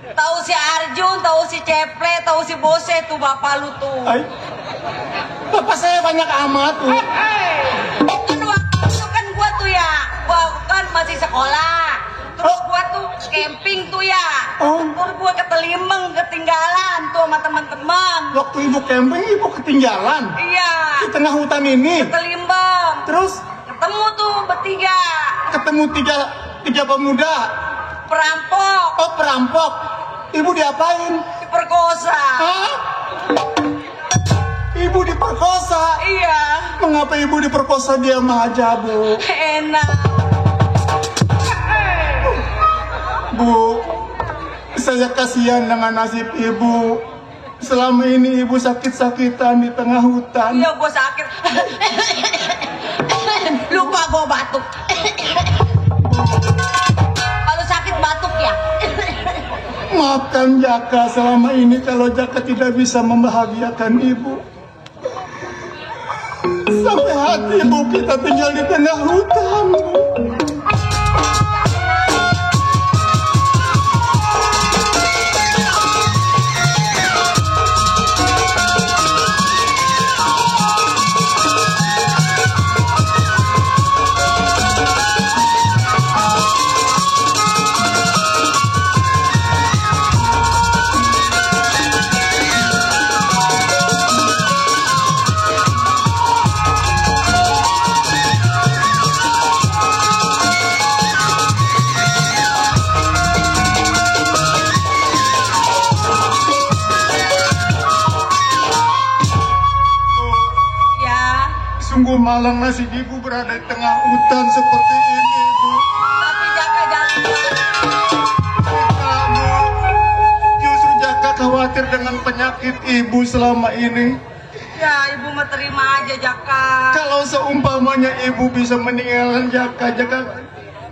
Tahu si Arjun, tahu si Ceple, tahu si Bose tuh bapak lu tuh. ay. Bapak saya banyak amat, Bu. Kan waktu itu kan gua tuh ya, gua kan masih sekolah. Terus gua tuh camping tuh ya. Oh. Terus gua ke Telimbang ketinggalan tuh sama teman-teman. Waktu ibu camping, ibu ketinggalan Iya, di tengah hutan ini. ke Telimbang. Terus Ketemu tuh bertiga. ketemu tiga pemuda. Perampok, Oh, perampok. Ibu diapain? diperkosa. Hah? Ibu diperkosa? Iya, Mengapa ibu diperkosa diam aja, Bu? enak. Bu, saya kasihan dengan nasib ibu. Selama ini ibu sakit-sakitan di tengah hutan. Iya, gua sakit. Lupa gua batuk. Kalau sakit batuk ya. Maafkan Jaka selama ini kalau Jaka tidak bisa membahagiakan ibu. Sampai hati ibu kita tinggal di tengah hutan, Bu. Ya, Sungguh malang nasib ibu berada di tengah hutan seperti ini, Bu. tapi Jaka jangan Kamu justru Jaka khawatir dengan penyakit ibu selama ini. Ya, ibu mau terima aja Jaka. Kalau seumpamanya ibu bisa meninggalkan Jaka, Jaka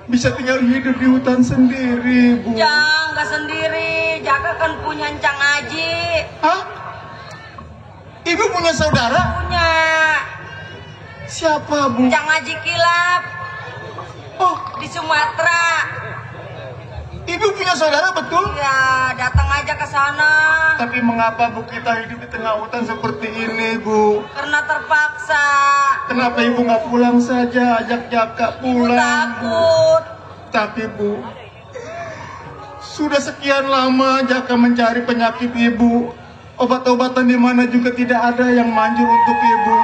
bisa tinggal hidup di hutan sendiri, Bu. Jang, nggak sendiri. Jaka kan punya Encang Aji. Hah? Ibu punya saudara? Punya Siapa, Bu? Encang Aji Kilap Oh, di Sumatera. ibu punya saudara betul? Ya, datang aja ke sana. Tapi mengapa Bu kita hidup di tengah hutan seperti ini, Bu? Karena terpaksa. Kenapa ibu nggak pulang saja, ajak Jaka Ibu pulang? Bu? takut. Tapi Bu, sudah sekian lama Jaka mencari penyakit ibu. Obat-obatan di mana juga tidak ada yang manjur untuk ibu.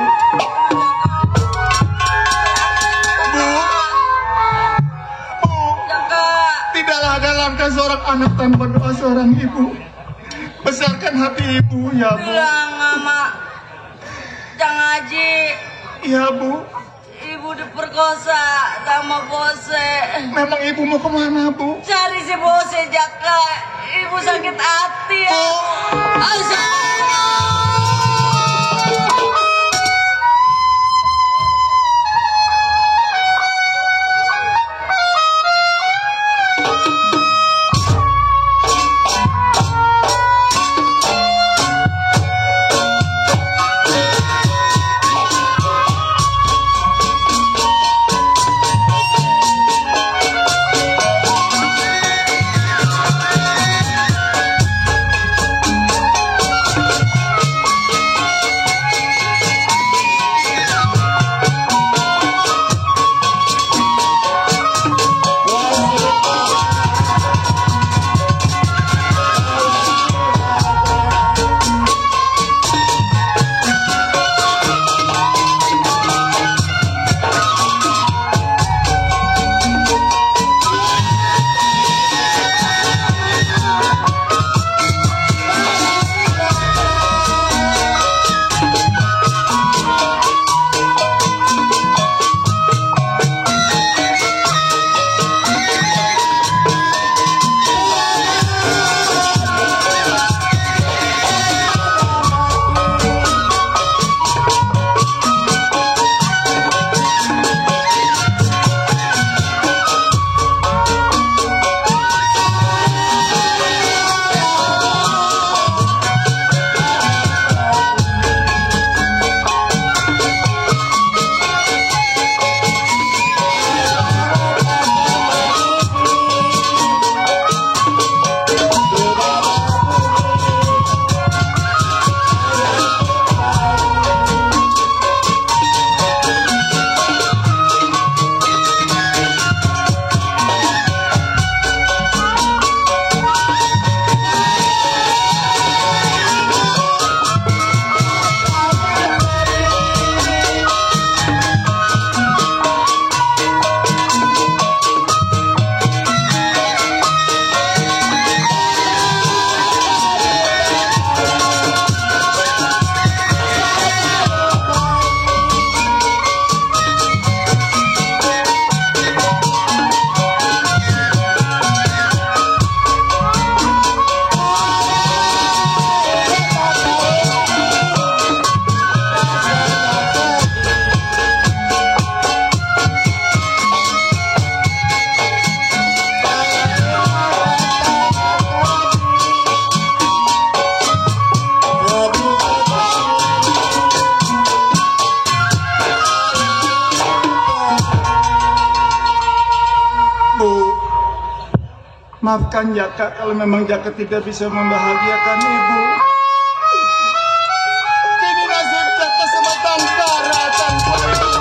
Bu, Jaka, tidaklah ada langkah seorang anak tanpa doa seorang ibu. Besarkan hati ibu, ya Bu. bilang sama Encang Aji, Ya Bu, ibu diperkosa sama Bose. memang ibu mau kemana, Bu? Cari si Bose, Jaka. Ibu sakit hati ya. Maafkan Jaka kalau memang Jaka tidak bisa membahagiakan ibu. Kini nasib Jaka sebatang kara tanpa ibu.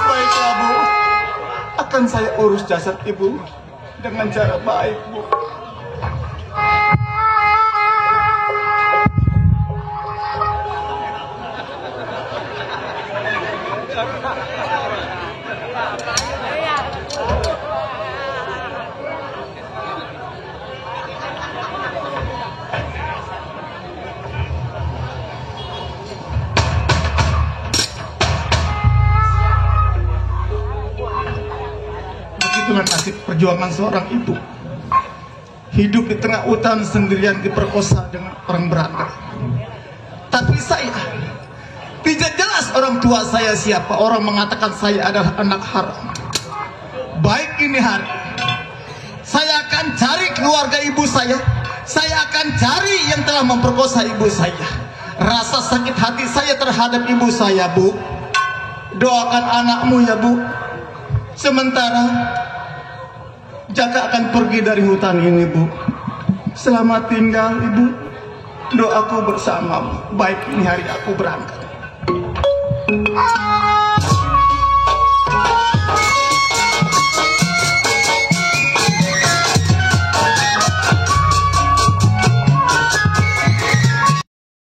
Baiklah Bu, akan saya urus jasad ibu dengan cara baik Bu. Begitulah nasib perjuangan seorang ibu. Hidup di tengah hutan sendirian diperkosa dengan orang berada. Tapi saya tidak jelas orang tua saya siapa. Orang mengatakan saya adalah anak haram. Baik ini hari, saya akan cari keluarga ibu saya. Saya akan cari yang telah memperkosa ibu saya. Rasa sakit hati saya terhadap ibu saya, Bu. Doakan anakmu ya, Bu. Sementara Jaka akan pergi dari hutan ini, Bu. Selamat tinggal, Ibu. Doaku bersamamu. Baik ini hari aku berangkat.